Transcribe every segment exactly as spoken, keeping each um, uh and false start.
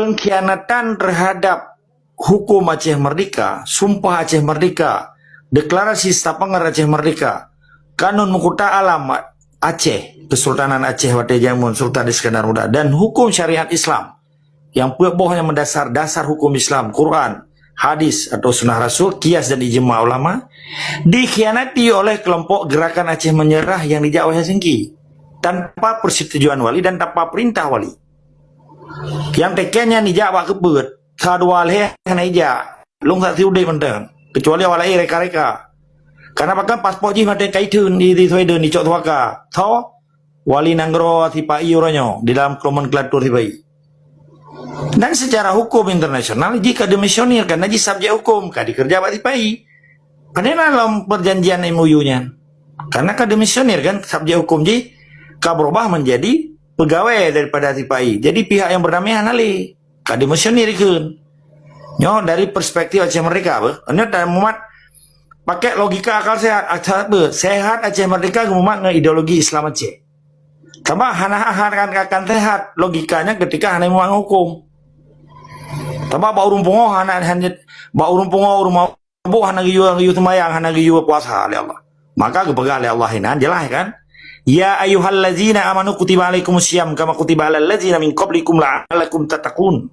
pengkhianatan terhadap hukum Aceh Merdeka, Sumpah Aceh Merdeka, Deklarasi Stavanger Aceh Merdeka, Kanun Meukuta Alam Aceh, Kesultanan Aceh watée jameun Sultan Iskandar Muda, dan hukum syariat Islam nyang peuet boh nyang meudasar dasar hukum Islam, Quran, hadis atau sunnah Rasul, kias dan ijma ulama, dikhianati oleh kelompok Gerakan Aceh Menyerah nyang dijak Wai Helsinki tanpa persetujuan wali dan tanpa perintah wali. Nyang teuken nyan ijak bak keubeuet, sa dua lhée hana ijak. Lôn saksi udeb mantong, kecuali awak laén reka-reka. Karena pakon paspor jih mantong ka itheun di, di Sweden, dicok suaka. Tho, wali nanggroe sipa-i uroe nyoe di dalam nomenklatur sipa-i. Dan secara hukum internasional jih ka demisionir, karena jih subjek hukum, ka dikeureuja bak sipa-i. Padahai dalam perjanjian M O U nyan, karena ka demisionir kan, subjek hukum jih ka berubah menjadi pegawai daripada sipa-i. Jadi pihak yang bernamai hana lé, ka demisionir ikheun. Nyoe dari perspektif Aceh Merdeka beuh. Nyoe dan mumat pakai logika akal sehat. Akal apa? Sehat Aceh Merdeka geumumat ngon ideologi Islam Aceh. Sabab hana akan, akan sehat logikanya ketika hana mumat ngon hukum. Sabab bak ureuëng pungoh hana, hana bak ureuëng pungoh, ureuëng mabôk hana geuyue, geuyue seumayang, hana geuyue puasa lé Allah. Maka geupeugah lé Allah inan, jeulaih kan? "Ya ayyuhallazina amanu kutiba alaikumus siyam kama kutiba alal ladzina min qablikum la'allakum tattaqun."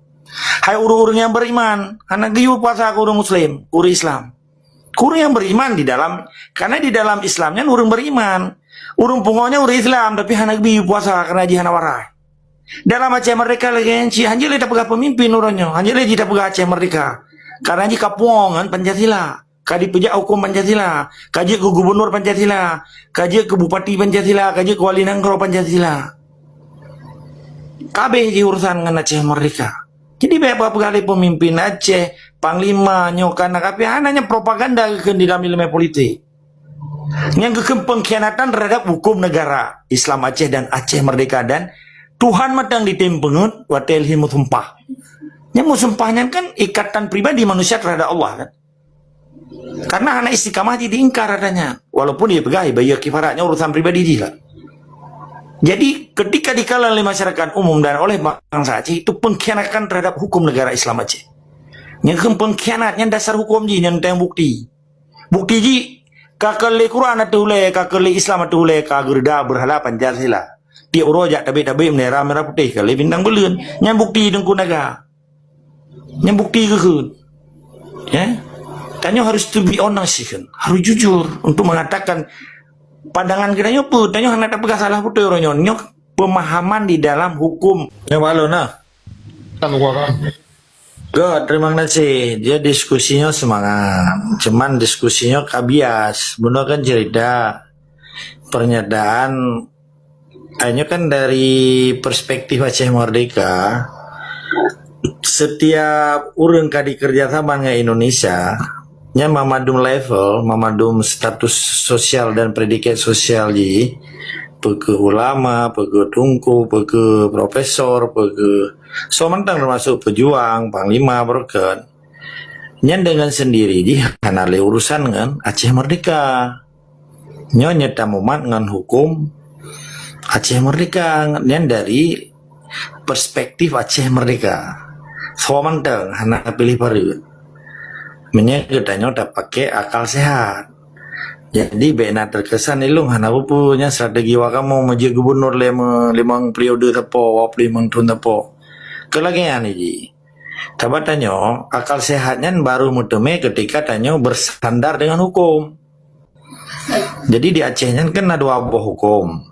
Hai ureuëng-ureuëng nyang beriman, hana geuyue puasa keu ureuëng muslim, keu ureuëng Islam. Keu ureuëng nyang beriman di dalam, karena di dalam Islam nyan ureuëng beriman. Ureuëng pungoh nyan ureuëng Islam, tapi hana geuyue puasa karena jih hana warai. Dalam Aceh Merdeka lagée nyan cit, hanjeuet lé tapeugah pemimpin uroe nyoe, hanjeuet lé jih tapeugah Aceh Merdeka. Karena jih ka pungoh ngon Pancasila, ka dipeujak hukum Pancasila, ka jeuet keu gubunur Pancasila, ka jeuet keu bupati Pancasila, ka jeuet keu wali nanggroe Pancasila. Kabeh jih urusan ngon Aceh Merdeka. Jadi bék peugah lé pemimpin Aceh, panglima nyoe kana, tapi hana nyan propaganda geukheun di dalam ileumé politik. Nyang geukheun pengkhianatan terhadap hukum negara Islam Aceh dan Aceh Merdeka dan Tuhan mantong ditem peungeut watée lheueh meusumpah. Nyang meusumpah nyan kan ikatan pribadi manusia terhadap Allah kan. Karena hana istiqamah jih diingkar adanya. Walaupun dia peugah ibayeue kifarat nyan urusan pribadi jih lah. Jadi ketika dikalon lé masyarakat umum dan oleh bangsa Aceh itu pengkhianatan terhadap hukum negara Islam Aceh. Nyang geukheun pengkhianat nyan dasar hukum jih nyan teuh bukti. Bukti jih, ka keu lé Quran ateueh ulée, ka keu lé Islam ateueh ulée, ka geureuda beurhala Pancasila. Tiep uroe jak tabek-tabek bendera merah putih ka lé bintang buleuen. Nyan bukti Teungku Naga. Nyan bukti geukheun. Ya. Tanyoe harus to be honest ikheun. Harus jujur untuk mengatakan pandangan geutanyoe peue. Tanyoe hana tapeugah salah beutôi uroe nyoe. Nyoe pemahaman di dalam hukum. Nyoe bak lôn nah. Kan gua kan. Good, terima kasih. Dia diskusinya semangat. Cuman diskusinya ka bias. Bunoe kan cerita pernyataan, hanya kan dari perspektif Aceh Merdeka, setiap ureuëng ka dikerjasama dengan Indonesia, nyan memadum level, memadum status sosial dan predikat sosial jih, peu kheueh ulama, peu kheueh teungku, peu kheueh profesor, peu kheueh soe mantong termasuk pejuang, panglima, beureukat. Nyan dengan sendiri jih hana lé urusan ngon Aceh Merdeka. Nyoe nyata mumat ngon hukum Aceh Merdeka. Nyan dari perspektif Aceh Merdeka. Soe mantong hana piléh pareuen. Meunyoe geutanyoe tapaké akal sehat. Jadi bék na terkesan ilong hana peue-peue nyan strategi wak kamoe meujeuet gubunur lé me-, limong periode sapo, dua puluh limong thon sapo. Keu lagée nyan jih. Sabab tanyoe, akal sehat nyan baru meuteumé ketika tanyoe bersandar dengan hukum. Jadi di Aceh nyan kan na dua boh hukum.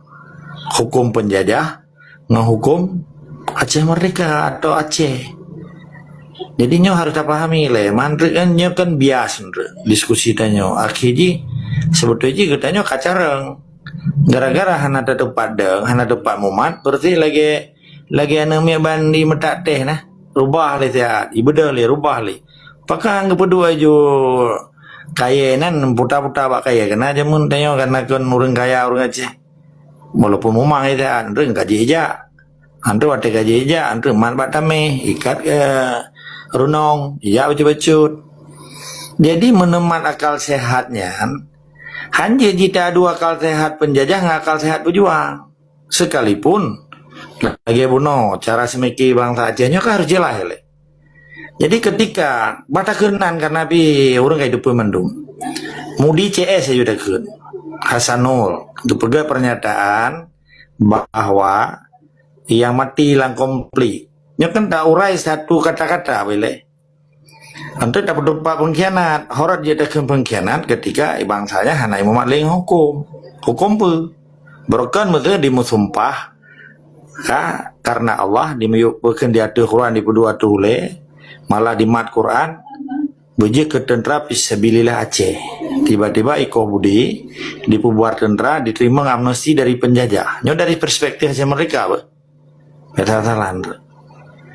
Hukum penjajah ngon hukum Aceh Merdeka atau Aceh. Jadi nyoe harus tapahami lé, mandrek kan nyoe kan bias mandrek diskusi tanyoe. Akhé jih, sebetulnya jih geutanyoe ka carông. Gara-gara hana teupat deueng, hana teupat mumat, berarti lagée Lagée aneuk miet ban di meutak teh nah, rubah lé siat, ibeudôh lé, rubah lé. Pakon geupeuduek aju kayée nan puta-puta bak kayée, keunan jameun tanyoe kana kon ureuëng kaya ureuëng Aceh. Walaupun mumang lé siat, ureuëng ka jijak. Antu watée ka jijak, antu mat bak tameh, ikat keu runong, ijak bacut-bacut. Jadi meuneumat akal sehat nyan, hanjeuet jita adu akal sehat penjajah ngon akal sehat pejuang. Sekalipun lagèe bunoe, cara seumiki bansa Aceh nyoe kan harôh jeulaih lé. Jadi ketika bak takheun nan, karena pih ureueng ka jiteupeue mandum. Mudi C S aju takheun. Hasanul geupeugah pernyataan bahwa nyang maté lam konflik. Nyoe kan taurai satu kata-kata bak ilèe. Anteuk tapeutupat peungkhianat, horat jeuet takheun peungkhianat ketika bansa nyan hana imumat lé ngon huköm. Huköm peue? Beurokon meuseu dimeusumpah, ka, karena Allah, dimiyueb peue kheun di ateueh Quran, dipeuduek ateueh ulèe, malah dimat Quran, beujeuet keu teuntra fisabilillah Aceh. Tiba-tiba ikoh budi, dipeububar teuntra, diteurimong amnesti dari penjajah. Nyoe dari perspektif Aceh Merdeka, beuh. Kata salah.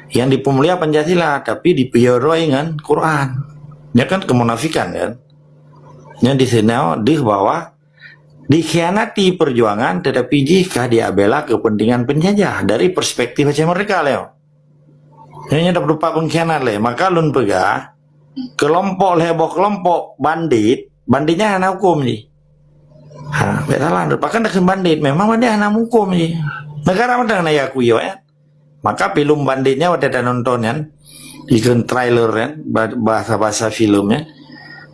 Yang dipeumulia Pancasila, tapi dipeuyeroi ngon Quran. Nyoe kan kemunafikan, kan? Nyoe di sinoe deuh bahwa dikhianati perjuangan, tetapi jih ka diabela kepentingan penjajah dari perspektif Aceh Merdeka lé. Nyoe, nyoe tapeutupat peungkhianat lé. Maka lôn peugah, keulompok lhèe boh keulompok bandit, bandit nyan hana huköm jih. Ha, bèk salah. Pakon takheun bandit, memang bandit hana meuhuköm jih. Negara mantong na ya kuyo, ya. Maka filem bandit nyan watèe tanonton nyan, ikheun trailer nyan, ba-, bahasa-bahasa filem nyan.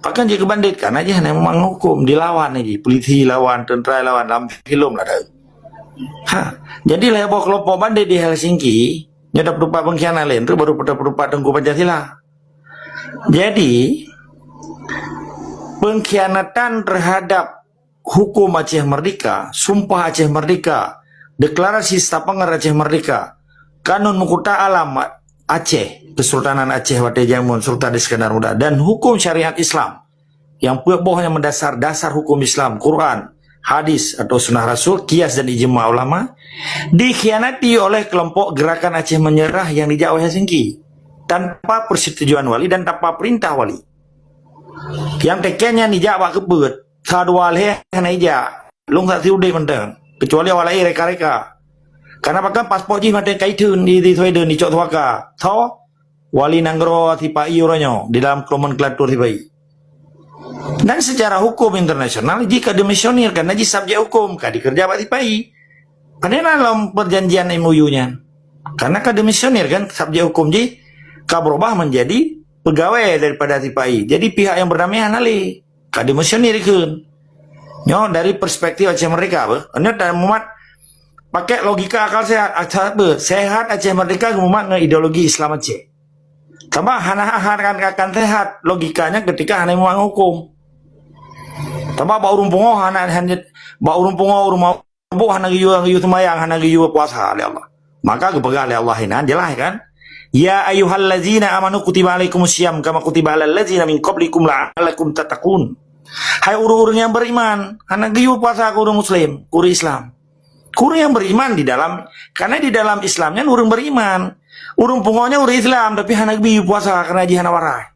Pakon jih keu bandit, karena jih hana meuhuköm, dilawan jih, polisi lawan, tentara lawan, lam filem lah tahu. Ha, jadi lhèe boh keulompok bandit di Helsinki, nyoe tapeutupat peungkhianat lé, nyoe baru tapeutupat Teungku Pancasila. Jadi, pengkhianatan terhadap hukum Aceh Merdeka, Sumpah Aceh Merdeka, Deklarasi Stavanger Aceh Merdeka, Kanun Meukuta Alam Aceh, Kesultanan Aceh watèe jameun Sultan Iskandar Muda, dan hukum syariat Islam nyang peuet boh nyang meudasar dasar hukum Islam, Quran, hadis atau sunnah Rasul, kias dan ijma ulama, dikhianati oleh kelompok Gerakan Aceh Menyerah nyang dijak u Helsinki tanpa persetujuan wali dan tanpa perintah wali. Nyang teuken nyan jijak bak keubeuet, sa dua lhèe hana jijak. Lôn saksi udép mantong, kecuali awak laén reka-reka. Karena pakon paspor jih mantong ka itheun di, di Sweden, dicok suaka. Tho, wali nanggroe sipa-i uroe nyoe di dalam nomenklatur sipa-i. Dan secara hukum internasional, jih ka demisionir, karena jih subjek hukum, ka dikeureuja bak sipa-i. Padahai na lam perjanjian M O U nyan. Karena ka demisionir kan, subjek hukum jih ka berubah menjadi pegawai daripada sipa-i. Jadi pihak yang bernamai hana lé. Ka demisionir ikheun. Nyoe dari perspektif Aceh Merdeka beuh. Nyoe dan mumat pakai logika akal sehat. Akal beuh. Sehat Aceh Merdeka geumumat ngon ideologi Islam Aceh. Tambah hana akan, akan sehat logikanya ketika hana mumat ngon hukum. Tambah bak ureueng pungo hana, hana, bak ureueng pungo, ureueng mabuk hana geuyue, geuyue seumayang, hana geuyue puasa lé Allah. Maka geupeugah lé Allah inan, jeulaih kan? "Ya ayyuhallazina amanu kutiba alaikumus siyam kama kutiba alal ladzina min qablikum la'allakum tattaqun." Hai ureueng-ureueng nyang beriman, hana geuyue puasa keu ureueng muslim, keu ureueng Islam. Keu ureueng nyang beriman di dalam, karena di dalam Islam nyan ureueng beriman. Ureueng pungo nyan ureueng Islam, tapi hana geuyue puasa karena jih hana warai.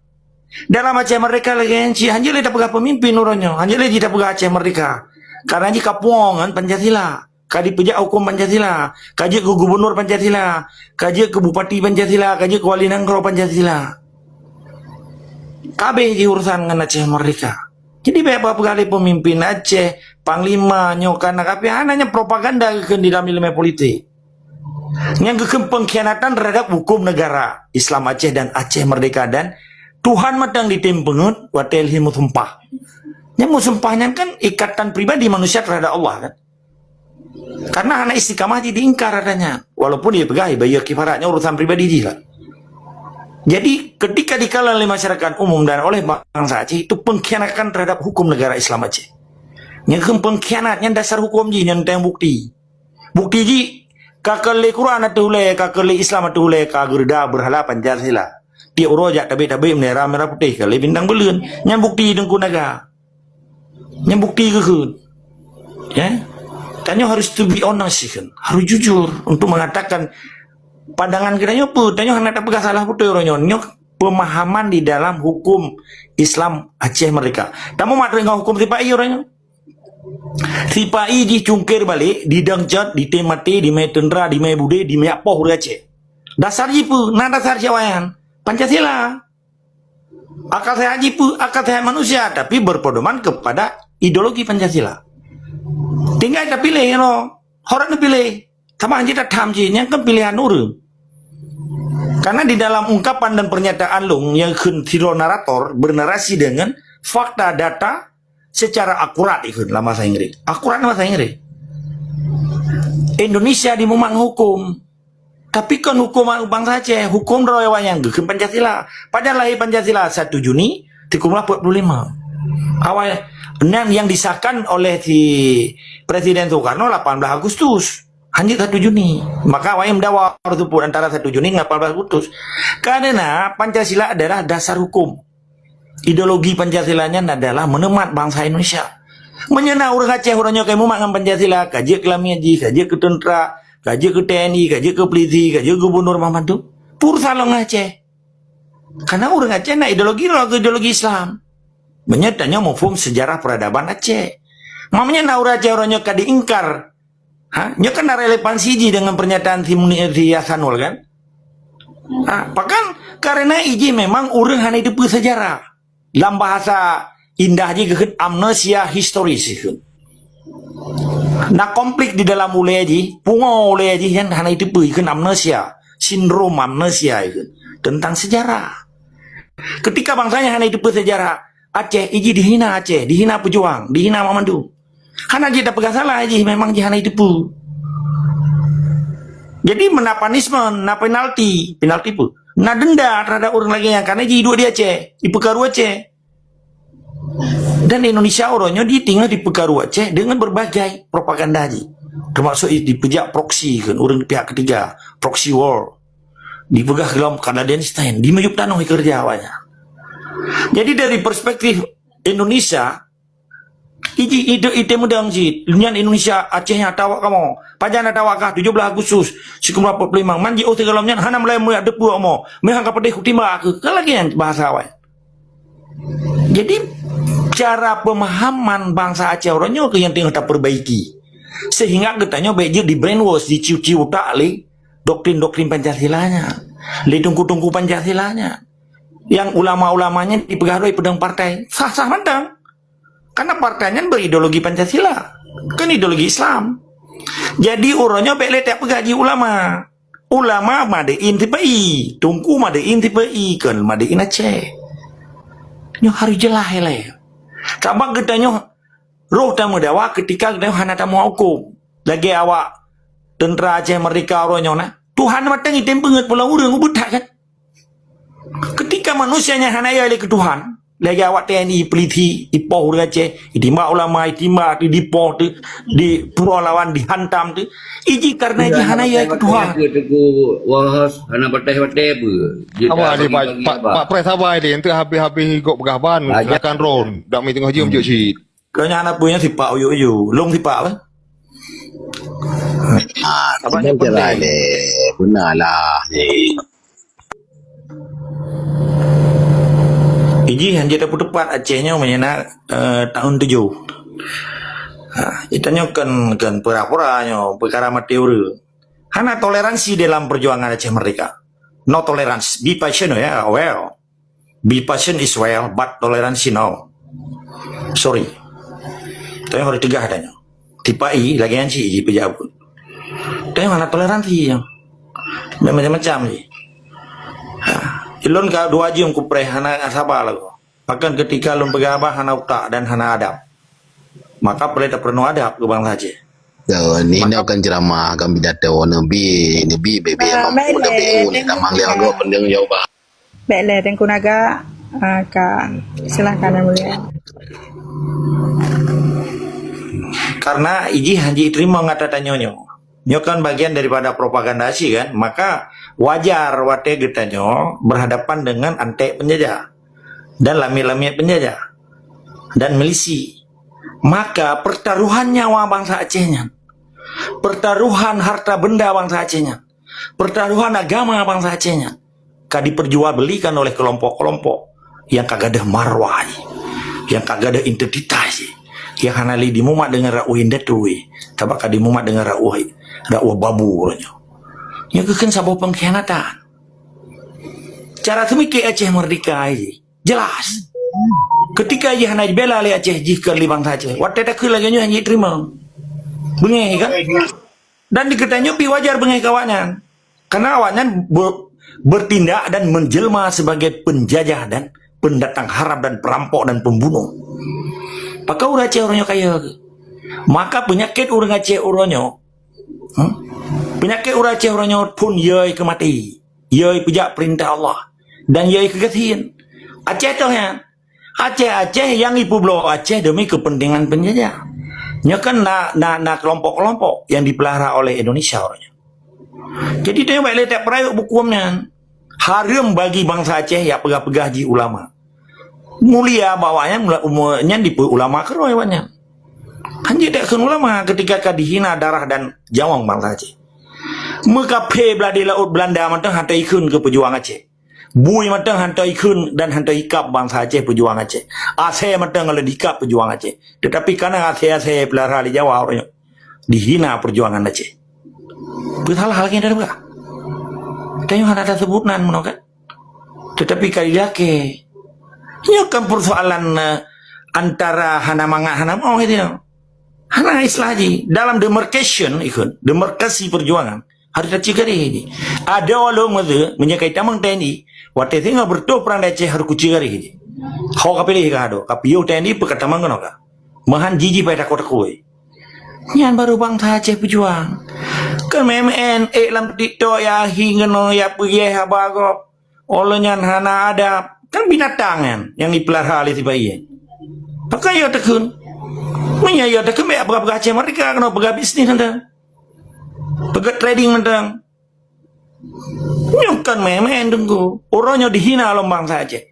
Dalam Aceh Merdeka lagèe nyan cit, hanjeuet lé tapeugah pemimpin uroe nyoe, hanjeuet lé jih tapeugah Aceh Merdeka. Karena jih ka pungo ngon Pancasila, ka dipeujak hukum Pancasila, ka jeuet keu gubernur Pancasila, ka jeuet keu bupati Pancasila, ka jeuet keu wali nanggroe Pancasila. Ka abéh jih urusan ngon Aceh Merdeka. Jadi bèk peugah lé pemimpin Aceh, panglima nyoe kana, tapi hana, nyan propaganda geukheun di dalam ileumèe politik. Nyang geukheun pengkhianatan terhadap hukum negara Islam Aceh dan Aceh Merdeka dan Tuhan mantong jitem peungeut watèe lheuh meusumpah. Nyang meusumpah nyan kan ikatan pribadi manusia terhadap Allah kan. Karena hana istiqamah jih diingkar adanya. Walaupun jipeugah ibayeue kifarat nyan urusan pribadi jih lah. Jadi ketika dikalon lé masyarakat umum dan oleh bansa Aceh itu pengkhianatan terhadap hukum negara Islam Aceh. Nyang geukheun pengkhianat nyan dasar hukum jih nyan teuh bukti. Bukti jih, ka keu lé Quran ateueh ulèe, ka keu lé Islam ateueh ulèe, ka geureuda beurhala Pancasila. Tiep uroe jak tabek-tabek bendera merah putih, ka lé bintang buleuen. Nyan bukti Teungku Naga. Nyan bukti geukheun. Ya. Tanyoe harus to be honest kan. Harus jujur untuk mengatakan pandangan geutanyoe peue. Tanyoe hana tapeugah salah beutôi uroe nyoe. Nyoe pemahaman di dalam hukum Islam Aceh Merdeka. Tamumat deungon hukum sipa-i uroe nyoe. Sipa-i jicungkir balek, didong cot, ditem maté, dimè teuntra, dimè budé, dimè poh ureueng Aceh. Dasar jih peue? Na dasar siapa nyan? Pancasila. Akal sehat jih peue? Akal sehat manusia, tapi berpedoman kepada ideologi Pancasila. Tinggai tapiléh nyoe. Horat neupiléh. Sama jih tatham jih, nyan kan pilihan ureuëng. Karena di dalam ungkapan dan pernyataan lôn nyang kheun sidroe narator bernarasi dengan fakta data secara akurat ikheun lam bahasa Inggris. Akurat lam bahasa Inggris. Indonesia dimumat ngon hukum. Tapi kon hukum bansa Aceh, hukum droe awaknyan geukheun Pancasila. Padahal lahé Pancasila satu Juni tiga belas empat puluh lima. Awal nan yang disahkan oleh si Presiden Soekarno delapan belas Agustus. Hanya satu Juni. Maka awaknyan meudawa teupeu antara satu Juni dengan delapan belas Agustus. Karena Pancasila adalah dasar hukum. Ideologi Pancasila nyan adalah menemat bansa Indonesia. Meunyoe na ureuëng Aceh uroe nyoe ka mumat ngon Pancasila, ka jeuet keu lamiet jih, ka jeuet keu teuntra, ka jeuet keu T N I, ka jeuet keu polisi, ka jeuet keu gubernur mah mandum. Pur salong Aceh. Karena ureuëng Aceh na ideologi, ideologi Islam. Meunyoe tanyoe muphom sejarah peradaban Aceh. Maknanya na ureuëng Aceh uroe nyoe ka diingkar. Ha? Nyoe kan na relevansi jih dengan pernyataan si Munir si Hasanul kan? Ha, bahkan karena ijih memang ureuëng hana jiteupeue sejarah. Lam bahasa indah jih geukheun amnesia historis ikheun. Na konflik di dalam ulée jih, pungo ulée jih kan hana jiteupeue ikheun amnesia, sindrom amnesia ikheun tentang sejarah. Ketika bangsanya hana jiteupeue sejarah Aceh, ijih dihina Aceh, dihina pejuang, dihina Mamandum. Hana jih tapeugah salah jih, memang jih hana jiteupeue. Jadi meunan punishment, na penalti, penalti peue? Na denda terhadap ureuëng lagée nyan karena jih duek di Aceh, ipeukaru Aceh. Dan Indonesia uroe nyoe ditinggai dipeukaru Aceh dengan berbagai propaganda jih. Termasuk dipeujak proksi kan ureuëng pihak ketiga, proxy war. Dipeugah dalam kadaden stand, di meyup tanoh kerja awaknya. Jadi dari perspektif Indonesia, Iji ide ite meudang cit. Nyan Indonesia, Aceh nyang tawak kamoe. Pajan na tawak kah tujoh blaih Agustus sikureueng peuet ploh limong. Man jiôh sigohlom nyan hana meulai mulia deupeu omo. Meuhang ka pedeh kutimba keuh. Kan lagée nyan bahasa awai. Jadi cara pemahaman bangsa Aceh uroe nyoe keuh nyang teungoh taperbaiki. Sehingga geutanyoe bék jeuet di brainwash, diciu-ciu utak lé doktrin-doktrin Pancasila nyan, lé teungku-teungku Pancasila nyan. Yang ulama-ulama nyan dipeugah lom peudong partai. Sah-sah mantong. Karena partai nyan berideologi Pancasila, kan ideologi Islam. Jadi uroe nyoe bék lé tapeugah jih ulama. Ulama made in T P I, teungku made in T P I, kon made in Aceh. Nyoe harus jeulaih ilée. Sabab geutanyoe roh tameudawa ketika geutanyoe hana tamuhukôm. Lagée awak teuntra Aceh Merdeka uroe nyoe na. Tuhan mantong item peungeut pulang ureuëng ubit that kan. Ketika manusia nyan hana yai lé keu Tuhan, lagée awak T N I, polisi, ipoh ureuëng Aceh, itimbak ulama, itimbak tu, dipoh tu, di puroh lawan, dihantam tu, iji karena iji hana yai keu Tuhan. Teungku Wahas hana patéh-patéh apa? Apa ni Pak, Pak, Pak Pres sabai deh, enteuk habis-habis gok peugah ban, silakan ron. Dak mi teungoh jeuem jok sit. Kau nyan apa yang sipak uyu-uyu? Long sipak apa? Ah, apa yang penting? Benar lah ni. Iji hana jeuet teupeu teupat Aceh nyoe meunyoe na, eh, tahun tujuh. Ha, itanyoe kan, kan pura-pura nyoe, perkara mati ureuëng. Hana toleransi dalam perjuangan Aceh Merdeka. No tolerance. Be patient ya, well. Be patient is well, but toleransi no. Sorry. Tapi harus tegas adanya. Tipai lagi nyan cit ji pejabat. Tapi mana toleransi ya. Macam-macam ji. Ha. Ilon ka dua jam kupreh hana sabar lagu. Bahkan ketika lôn peugah hana utak dan hana adab. Maka perlu perlu adab ke bangsa Aceh. Nino kan ceramah, kan pidato Nabi, Nabi bebe mampu Nabi uleh tamang lewat go pendeng jauh bah. Baiklah, Teungku Naga, ah, ka silakan Yang Mulia. Karena iji hana jiteurimong ata tanyoe nyoe. Nyoe kan bagian daripada propaganda Aceh kan, maka wajar watée geutanyoe berhadapan dengan antek penjajah dan lamiet-lamiet penjajah dan milisi. Maka pertaruhan nyawa bangsa Aceh nyan, pertaruhan harta benda bangsa Aceh nyan, pertaruhan agama bangsa Aceh nyan ka diperjualbelikan oleh kelompok-kelompok yang ka gadôh marwah jih, yang ka gadôh identitas jih, yang hana lé dimumat dengan rot indatu jih, tapi ka dimumat dengan rot, rot babu uroe nyoe. Nyoe keuh kan saboh pengkhianatan. Cara seumiké Aceh Merdeka jih jelas. Ketika jih hana jibela lé Aceh jih keu lé bangsa Aceh, watée takheun lagée nyoe hana jiteurimong. Beungéh kan? Dan di geutanyoe pih wajar beungéh keu awaknyan. Karena awaknyan be-, bertindak dan menjelma sebagai penjajah dan pendatang haram dan perampok dan pembunuh. Pakon ureuëng Aceh uroe nyoe kaya? Maka peunyakét ureuëng Aceh uroe nyoe, hmm? Peunyakét ureuëng Aceh uroe nyoe phon yoi keu maté, yoi peujak peurintah Allah, dan yoi keu gasien. Aceh toh nyan. Aceh-Aceh nyang ipeubloe Aceh demi kepentingan penjajah. Nyoe kan na, na, na kelompok-kelompok yang dipelihara oleh Indonesia uroe nyoe. Jadi, tanyoe bèk lé tapeurayeuk buku nyan. Hareuem bagi bansa Aceh nyang peugah-peugah jih ulama. Mulia bak awaknyan, mula-, umu-, nyan dipeu-, ulama keurôi awaknyan. Hanjeuet takheun ulama ketika ka dihina darah dan nyawöng bansa Aceh. Meukafé blah di laôt Belanda mantong han taikheun keu peujuang Aceh. Bui mantong han taikheun dan han taikab bansa Aceh, peujuang Aceh. Asèe mantong lôn ikab peujuang Aceh. Tetapi kana asèe-asèe peulara lé Jawa uroe nyoe, dihina perjuangan Aceh. Peue salah lagèe nyan teuka? Tanyoe hana taseubut nan meunoe kan? Tetapi ka dilakèe. Nyoe kan persoalan, eh, antara hana mangat hana moh itu. Hana istilah jih. Dalam demarcation ikheun, demarkasi perjuangan, harus tacue garéh jih. Adoe lôn meuseu, meunyoe ka itamong T N I, watèe singoh beureutoh prang di Aceh harus kucue garéh jih. Ho ka piléh ka adoe, ka piôh T N I peu ka tamong keunoe ka. Meuhan jijih pai takot-takot. Nyan baru bansa Aceh peujuang. Keu meu'en ék lam TikTok ya hi keunoe ya peugah haba gob. Óh lheueh nyan hana adab. Kan binatang nyan nyang jipeulara lé sipa-i nyan. Pakon yo takheun? Meunyo yo takheun bèk peugah-peugah Aceh Merdeka, keunoe peugah bisnis mantong. Peugah trading mantong. Nyoe kon meu'en-meu'en Teungku. Uroe nyoe dihina lom bansa Aceh.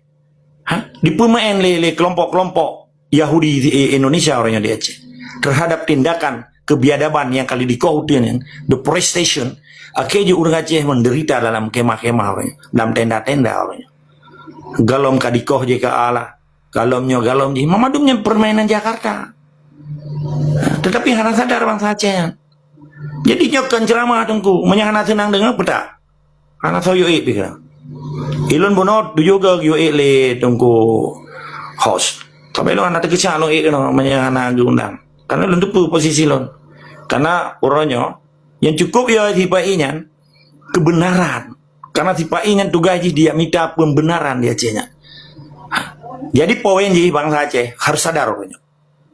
Ha? Dipeumeu'en lé, lé kelompok-kelompok Yahudi di, eh, Indonesia uroe nyoe di Aceh. Terhadap tindakan kebiadaban nyang ka lheueh dikoh uteuen nyan, deforestation, akhé jih ureueng Aceh menderita dalam kemah-kemah uroe nyoe, dalam tenda-tenda uroe nyoe. Golom ka dikoh jih ka Allah, golom nyoe, golom jih, mandum nyan permainan Jakarta. Tetapi hana sadar bansa Aceh nyan. Jadi nyoe kon ceramah Teungku, meunyo hana seunang deungoe, peutak. Hana soe yue ék pih keunan. Ilôn bunoe tujoh goe yue ék lé Teungku host. Tapi lôn hana teukeucak lôn ék keunoe meunyo hana geuundang. Karena lôn teupeu posisi lôn. Karena uroe nyoe nyang cukup yo sipa-i nyan kebenaran. Karena sipa-i nyan tugaih jih dia mita pembenaran di Aceh nyan. Jadi poin jih bansa Aceh harus sadar uroe nyoe.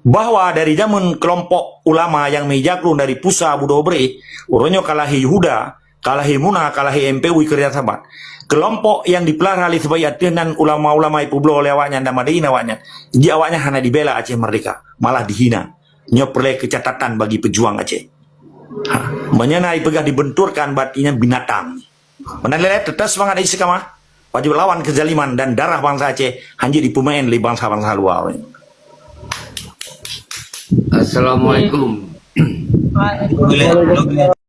Bahwa dari jameun kelompok ulama nyang meujakrong dari Pusa Budo Breh, uroe nyoe ka lahé Yehuda, ka lahé Muna, ka lahé M P U I Kerja Sabat. Kelompok nyang dipeulara lé sipa-i ateueh nan ulama-ulama ipeubloe lé awaknyan dan madei awaknyan. Jadi awaknyan hana dibela Aceh Merdeka, malah dihina. Nyoe peureulèe keucatatan bagi peujuang Aceh. Ha, meunyo na ipeugah dibenturkan, berarti nyan binatang. Meunan lé, tetap semangat istiqamah. Wajib lawan kezaliman dan darah bansa Aceh hanjeuet dipeumeu'en lé bansa-bansa luwa. Assalamualaikum. Waalaikumsalam.